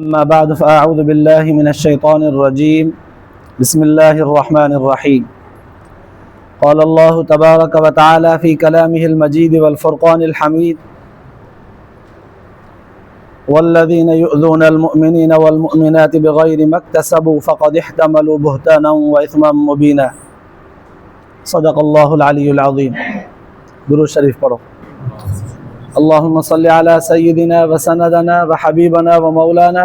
أما بعد فأعوذ بالله من الشيطان الرجيم بسم الله الرحمن الرحيم قال الله تبارك وتعالى في كلامه المجيد والفرقان الحميد والذين يؤذون المؤمنين والمؤمنات بغير ما اكتسبوا فقد احتملوا بهتانا وإثما مبينا صدق الله العلي العظيم درود شريف پڑھو اللهم صل على سيدنا وسندنا وحبيبنا ومولانا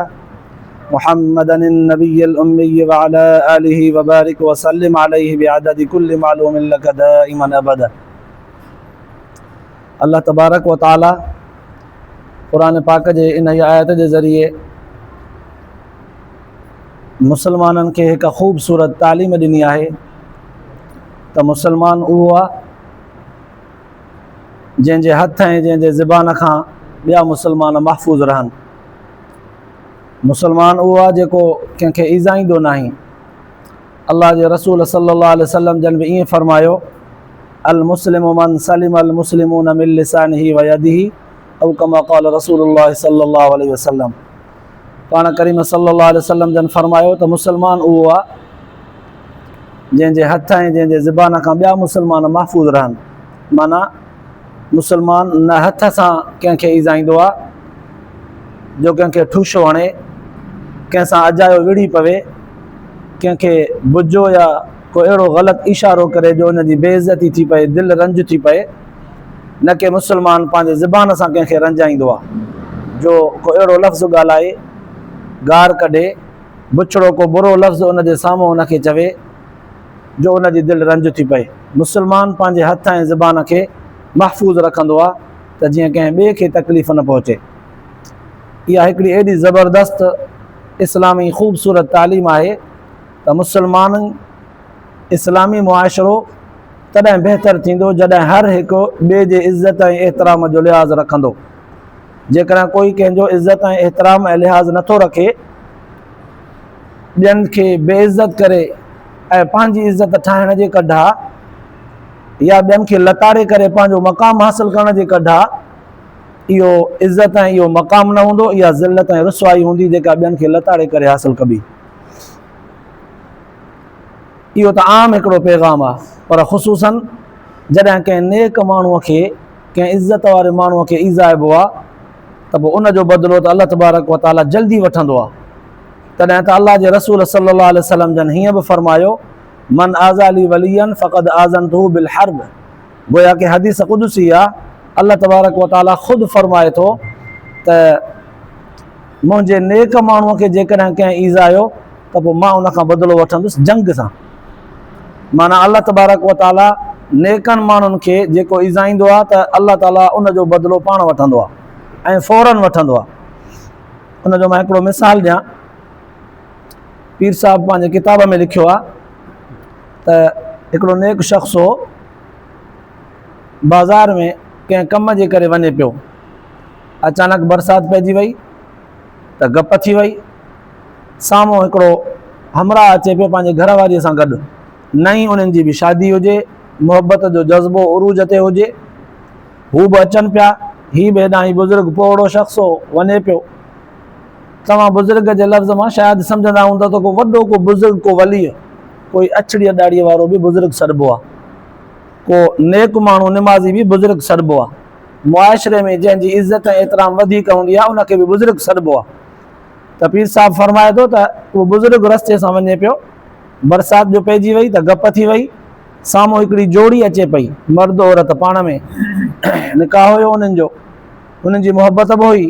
محمدا النبي الأمي وعلى آله وبارك وسلم عليه بعدد كل معلوم لك دائما أبدا الله تبارڪ و تعالي قرآن پاڪ جي ان آيت جي ذريعي مسلمانن کي هڪ خوبصورت تعليم ڏني آهي ته مسلمان اهو آهي جنهن جي هٿ ۽ جنهن جي زبان کان ٻيا مسلمان محفوظ رهن. مسلمان اهو آهي جيڪو ڪنهن کي ايذائيندو ناهي. الله جي رسول صلي الله عليه وسلم جن به ائين فرمايو المسلم من سلم المسلمون من لسانه ويده او كما قال رسول الله صلي الله عليه وسلم پاڻ ڪريم صلي الله عليه وسلم جن فرمايو ته مسلمان اهو آهي جنهن جي هٿ ۽ جنهن جي زبان کان ٻيا مسلمان محفوظ رهن معنيٰ مسلمان نه هٿ سان ڪنهن کي ايذائيندو آهي جو ڪنهن کي ٺوشو هڻي ڪنهن سان اجايو وڙهي پوي ڪنهن کي بجو يا ڪو اهڙو غلط اشارو ڪري جو ان جي بي عزتي ٿي پئي دل رنج ٿي پئي نه ڪي مسلمان پنهنجي زبان سان ڪنهن کي رنجائيندو آهي جو ڪو اهڙو لفظ ڳالهائي گار ڪڍي بڇڙو ڪو برو لفظ ان جي سامهون ان کي چوي جو ان جي دل رنج ٿي پئي. مسلمان پنهنجي هٿ ۽ زبان کي محفوظ رکندو آهي ته جيئن ڪنهن ٻئي کي تڪليف نه پهچي. اها هڪڙي ايڏي زبردست اسلامي خوبصورت تعليم آهي ته مسلمان اسلامي معاشرو تڏهن بهتر ٿيندو جڏهن هر هڪ ٻئي جي عزت ۽ احترام جو لحاظ رکندو. جيڪڏهن ڪوئي ڪنهن جو عزت ۽ احترام ۽ لحاظ نٿو رکي، ٻين کي بي عزت ڪري ۽ پنهنجي عزت ٺاهڻ جي ڪڍ آ يا ٻين کي لتاڙي ڪري پنهنجو مقام حاصل ڪرڻ جي ڪڍ آ، اهو عزت ۽ اهو مقام نه هوندو، اها ذلت ۽ رسوائي هوندي جيڪا ٻين کي لتاڙي ڪري حاصل ڪبي. اهو ته عام هڪڙو پيغام آ، پر خصوصاً جڏهن ڪنهن نيڪ ماڻهوء کي، ڪنهن عزت واري ماڻهوء کي ايذائبو آ ته پوء ان جو بدلو ته الله تبارڪ و تعاليٰ جلدي وٺندو آ. تڏهن ته الله جي رسول صلي الله عليه وسلم جن هيئن به فرمايو، من آذيٰ لي وليا فقد آذنته بالحرب گويا ڪه حديث قدسي آ، الله تبارڪ و تعاليٰ خود فرمائي ٿو ته منهنجي نيڪ ماڻهوء کي جيڪڏهن ڪنهن ايذايو ته پوء مان ان کان بدلو وٺندس جنگ سان. معنيٰ الله تبارڪ و تعاليٰ نيڪن ماڻهن کي جيڪو ايذائيندو آهي ته الله تعاليٰ ان جو بدلو پاڻ وٺندو آهي ۽ فوراً وٺندو آهي. ان جو مان هڪڙو مثال ڏيان. پير صاحب پنهنجي ڪتاب ۾ لکيو آهي ته هڪڙو نيڪ شخص هو، بازار ۾ ڪنهن ڪم جي ڪري وڃي پيو. اچانڪ برسات پئجي وئي ته گپ ٿي وئي. سامهون هڪڙو همراهه اچي پيو پنهنجي گهر واريء سان گڏ. نئين انهن جي به شادي هجي، محبت جو جذبو عروج تي هجي. هو به اچن پيا، هي به هيڏانهن هي بزرگ پوڙهو شخص هو، وڃي پيو. توهان بزرگ جي لفظ مان شايد سمجهندا هوندا ته ڪو وڏو ڪو بزرگ ڪو ولي، ڪوئي اڇڙيء ڏاڙهيء وارو به بزرگ سڏبو آهي. ڪو نيڪ ماڻهو نمازي به بزرگ سڏبو آهي. معاشري ۾ جنهن جي عزت ۽ احترام وڌيڪ هوندي آهي، ان کي به بزرگ سڏبو آهي. ته پير صاحب فرمائي ٿو ته اهو بزرگ رستي سان وڃي پيو، برسات جو پئجي وئي ته گپ ٿي وئي، سامهون هڪڙي جوڙي اچي پئي، مرد عورت پاڻ ۾ نڪاح هيو انهن جو، انهن جي محبت به هئي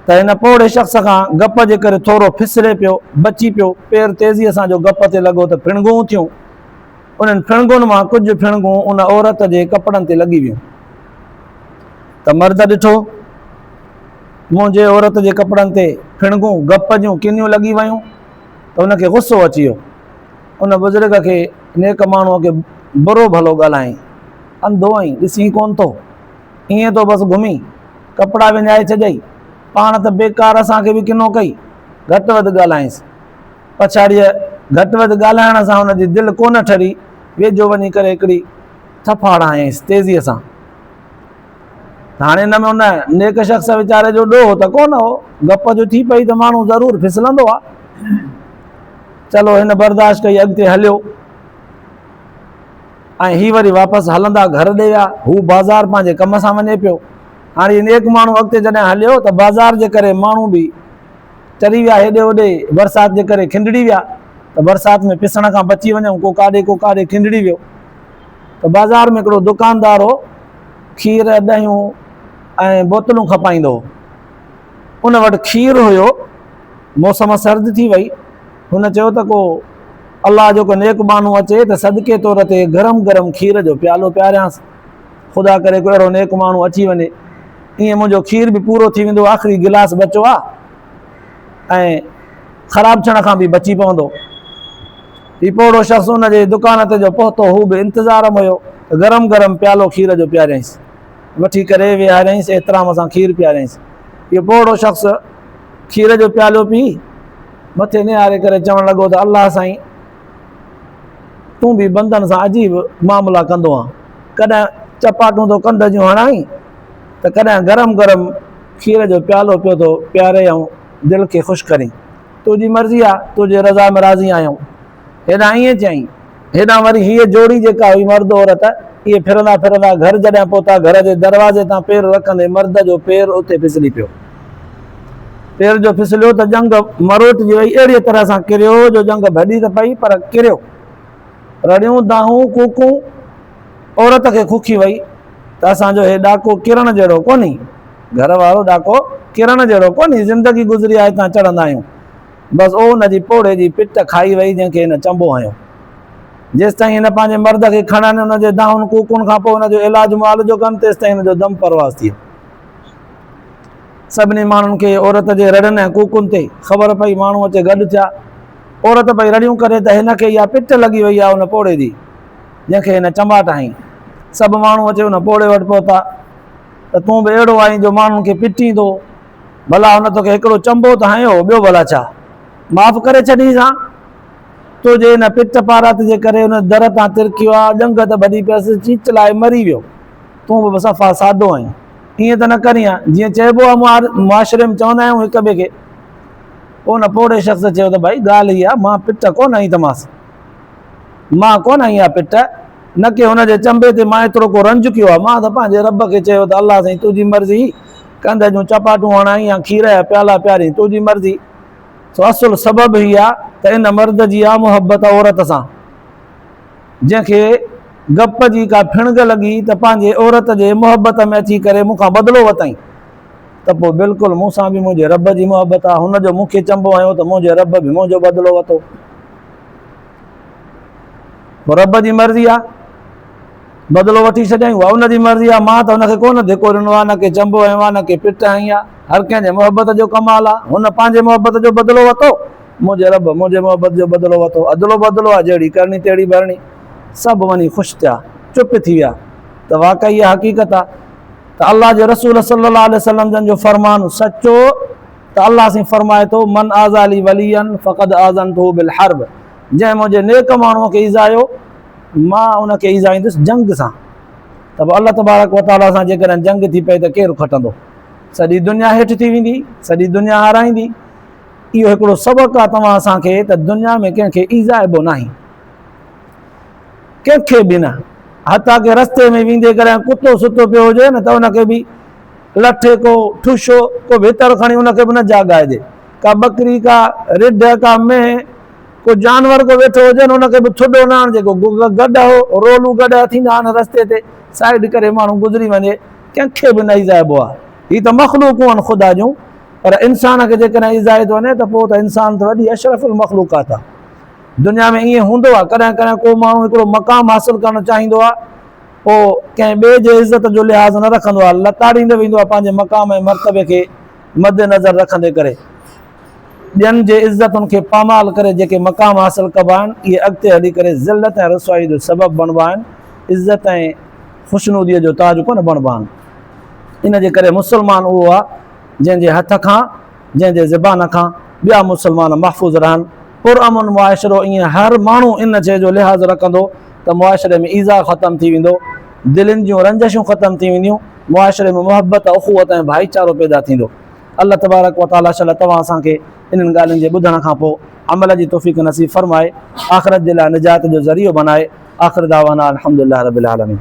ته هن پوڙهي شخص کان گپ جي ڪري ٿورو ڦسلي پيو، بچي پيو، پير تيزيء سان جو گپ تي لڳو ته ڦڻگون ٿيون، انهن ڦڻگن مان ڪجهه ڦڻگون ان عورت جي ڪپڙن تي لڳي ويون ته مرد ڏٺو. منهنجي عورت جي ڪپڙن تي ڦڻگون، گپ جون ڪنيون لڳي ويون ته ان کي غصو اچي ويو. ان بزرگ کي، نيڪ ماڻهوء کي برو ڀلو ڳالهايائين. انڌو آهين، ڏسين ڪونه ٿو. ائين ٿو بس گهمين. ڪپڙا وڃائي ڇڏيئي. پاڻ ته بيڪار اسان کي به ڪنو ڪئي. گهٽ وڌ ڳالهايائينس. پڇاڙيء گهٽ وڌ ڳالهائڻ سان هن جي دل ڪونه ٺري. ويجهو وڃي ڪري هڪڙي ٿڦاڙ هنيائينس تيزيء سان. ته هاڻي ان ۾ ان نيڪ شخص ويچاري جو ڏوهه ته ڪونه هو، گپ جو ٿي پئي ته ماڻهو ضرور ڦسلندو آ. چلو هن برداشت ڪئي اڳتي هليو ۽ هي وري واپس هلندا گهر ڏي ويا. هو بازار پنهنجي ڪم سان وڃي پيو. هاڻي هي نيڪ ماڻهو اڳتي جڏهن هليو ته بازار جي ڪري ماڻهو به چري ويا هيڏي هوڏي برسات جي ڪري کنڊڙي ويا ته برسات ۾ پسڻ کان بچي وڃون ڪو ڪاڏي ڪو ڪاڏي کنڊڙي ويو ته بازار ۾ هڪڙو دڪاندار هو کير ڏهيون ۽ بوتلون کپائيندو هو ان وٽ کير هيو موسم سرد ٿي وئي هن چيو ته ڪو الله جو ڪو نيڪ ٻانهو اچي ته صدقي طور تي گرم گرم کير جو پيالو پياريانس خدا ڪري ڪو اهڙو نيڪ ماڻهو اچي وڃي ائين منهنجو کير به پورو ٿي ويندو آخري گلاس بچو آ ۽ خراب ٿيڻ کان به بچي پوندو هي پوڙهو شخص ان جي دڪان تي جو پهتو هو به انتظار ۾ هيو ته گرم گرم پيالو کير جو پياريائينس وٺي ڪري ويهاريائينس احترام سان کير پياريائينس اهو پوڙهو شخص کير جو پيالو پي مٿي نهاري ڪري چوڻ لڳو ته الله سائين تون به بندن سان عجيب معاملا ڪندو آن ڪڏهن چپاٽون ٿو ڪنڌ جون هڻائين ته ڪڏهن گرم گرم کير جو پيالو پيو ٿو پياري ۽ دل کي خوش ڪرين. تنهنجي مرضي آ، تنهنجي رضا ۾ راضي آهيون. هيڏانهن ائين چيائين. هيڏانهن وري هيء جوڙي جيڪا هئي مرد عورت، اهي ڦرندا ڦرندا گهر جڏهن پهتا، گهر جي دروازي تان پير رکندي مرد جو پير اتي ڦسلي پيو. پير جو ڦسليو ته ڄنگهه مروٽجي وئي، اهڙيء طرح سان ڪريو جو ڄنگهه ڀڄي ته پئي پر ڪريو. رڙيون، دانهون، ڪوڪون عورت کي کوکي وئي ته اسان جو هي ڏاڪو ڪرڻ جهڙو ڪونهي. گهر وارو ڏاڪو ڪرڻ جهڙو ڪونهي، زندگي گذري آهي هتان چڙهندا آهيون. بس او ان جي پوڙهي جي پٽ کائي وئي جنهن کي هن چنبو هنيو. جيستائين هن پنهنجي مرد کي کڻن، ان جي دانهن ڪوڪن کان پوء ان جو علاج معالجو ڪن، تيستائين هن جو دم پرواز ٿي ويو. سڀني ماڻهن کي عورت جي رڙين ۽ ڪوڪن تي خبر پئي، ماڻهو اچي گڏ ٿيا. عورت پئي رڙيون ڪري ته هن کي اها پٽ لڳي وئي آهي ان پوڙهي جي، جنهن کي هن چنباٽ هنئي. سڀ ماڻهو اچي ان پوڙهي وٽ پهتا ته تون به اهڙو آهين جو ماڻهن کي پٽيندو، ڀلا هن توکي هڪڙو چنبو ته هنيو هو، ٻيو ڀلا ڇا؟ معاف ڪري ڇڏينس ها. تنهنجي ان پٽ پارات جي ڪري ان در تان ترڪيو آ، ڄنگهه ته ڀڄي پيس، چيچلائي مري ويو. تون به صفا سادو آهين. ائين ته نه ڪرين ها، جيئن چئبو آ معاشري ۾ چوندا آهيون هڪ ٻئي کي. پوء ان پوڙهي شخص چيو ته ڀائي ڳالهه هيء آ، مان پٽ ڪونه هنئي ٿمانس. مان ڪونه هنئي آ پٽ، نه ڪي هن جي چنبي تي مان ايترو ڪو رنج ڪيو آ. مان ته پنهنجي رب کي چيو ته الله سائين تنهنجي مرضي، ڪنڌ جون چپاٽون هڻائين يا کير جا پيالا پيارين، تنهنجي مرضي. سو اصل سبب هي آ ته ان مرد جي آ محبت عورت سان، جنهن کي گپ جي ڪا ڦڻگ لڳي ته پنهنجي عورت جي محبت ۾ اچي ڪري مون کان بدلو ورتائين ته پوء بلڪل مون سان به منهنجي رب جي محبت آ، هن جو مون کي چنبو هنيو ته منهنجي رب به منهنجو بدلو ورتو. پوء رب جي مرضي آ بدلو وٺي ڇڏيائين، اها ان جي مرضي آ، مان ته هن کي ڪونه ڌڪو ڏنو آ، نه ڪي چنبو هنيو آ، نه ڪي پٽ هنئي آ، هر ڪنهن جي محبت جو ڪمال آ، هن پنهنجي محبت جو بدلو ورتو، منهنجي رب منهنجي محبت جو بدلو ورتو، ادلو بدلو آ، جهڙي ڪرڻي تهڙي ڀرڻي. سڀ وڃي خوش ٿيا، چپ ٿي ويا ته واقعي اها حقيقت آ ته الله جي رسول صلي الله عليه وسلم جن جو فرمان سچو ته الله سائين فرمائي ٿو، من آذا لي وليا فقد آذنته بالحرب، جنهن منهنجي نيڪ ماڻهوء کي ايذايو، مان ان کي ايذائيندس جنگ سان. ته پوء الله تبارڪ وتعاليٰ سان جيڪڏهن جنگ ٿي پئي ته ڪير کٽندو؟ سڄي دنيا هيٺ ٿي ويندي، سڄي دنيا هارائيندي. اهو هڪڙو سبق آهي توهان اسان کي ته دنيا ۾ ڪنهن کي ايذائبو ناهي، ڪنهن کي به نه. حتيٰ ڪه رستي ۾ ويندي ڪڏهن ڪتو ستو پيو هجي نه ته ان کي به لٺ ڪو ٺوشو ڪو ڀتر کڻي ان کي به نه جاڳائجي. ڪا ٻڪري، ڪا رڍ، ڪا مينهن، ڪو جانور ڪو ويٺو هجي نه ان کي به ٿڏو نه هڻجي، ڪو گڏهه، رولو گڏهه ٿيندا آهن رستي تي سائيڊ ڪري ماڻهو گذري وڃي، ڪنهن کي به نه ايذائبو آهي. هي ته مخلوقون آهن خدا جون، پر انسان کي جيڪڏهن ايذائي ٿو وڃي ته پوء ته انسان ته وڏي اشرف المخلوقات آهي. دنيا ۾ ائين هوندو آهي ڪڏهن ڪڏهن ڪو ماڻهو هڪڙو مقام حاصل ڪرڻ چاهيندو آهي پوء ڪنهن ٻئي جي عزت جو لحاظ نه رکندو آهي، لتاڙيندو ويندو آهي پنهنجي مقام ۽ مرتبي کي مد نظر رکندي ڪري. ٻين جي عزتن کي پامال ڪري جيڪي مقام حاصل ڪبا آهن، اهي اڳتي هلي ڪري ذلت ۽ رسوائيء جو سبب بڻبا آهن، عزت ۽ خوشنوديء جو تاج ڪونه بڻبا آهن. ان جي ڪري مسلمان اهو آهي، جنهن جي هٿ کان، جنهن جي زبان کان ٻيا مسلمان محفوظ رهن. پرامن معاشرو ائين هر ماڻهو ان شيء جو لحاظ رکندو ته معاشري ۾ ايذاء ختم ٿي ويندو، دلين جون رنجشون ختم ٿي وينديون، معاشري ۾ محبت، اخوت ۽ ڀائيچارو پيدا ٿيندو. الله تبارڪ و تعاليٰ شل توهان اسان کي انهن ڳالهين جي ٻڌڻ کان پوء عمل جي توفيق نصيب فرمائي، آخرت جي لاء نجات جو ذريعو بنائي. آخر دعوانا الحمدلله رب العالمين.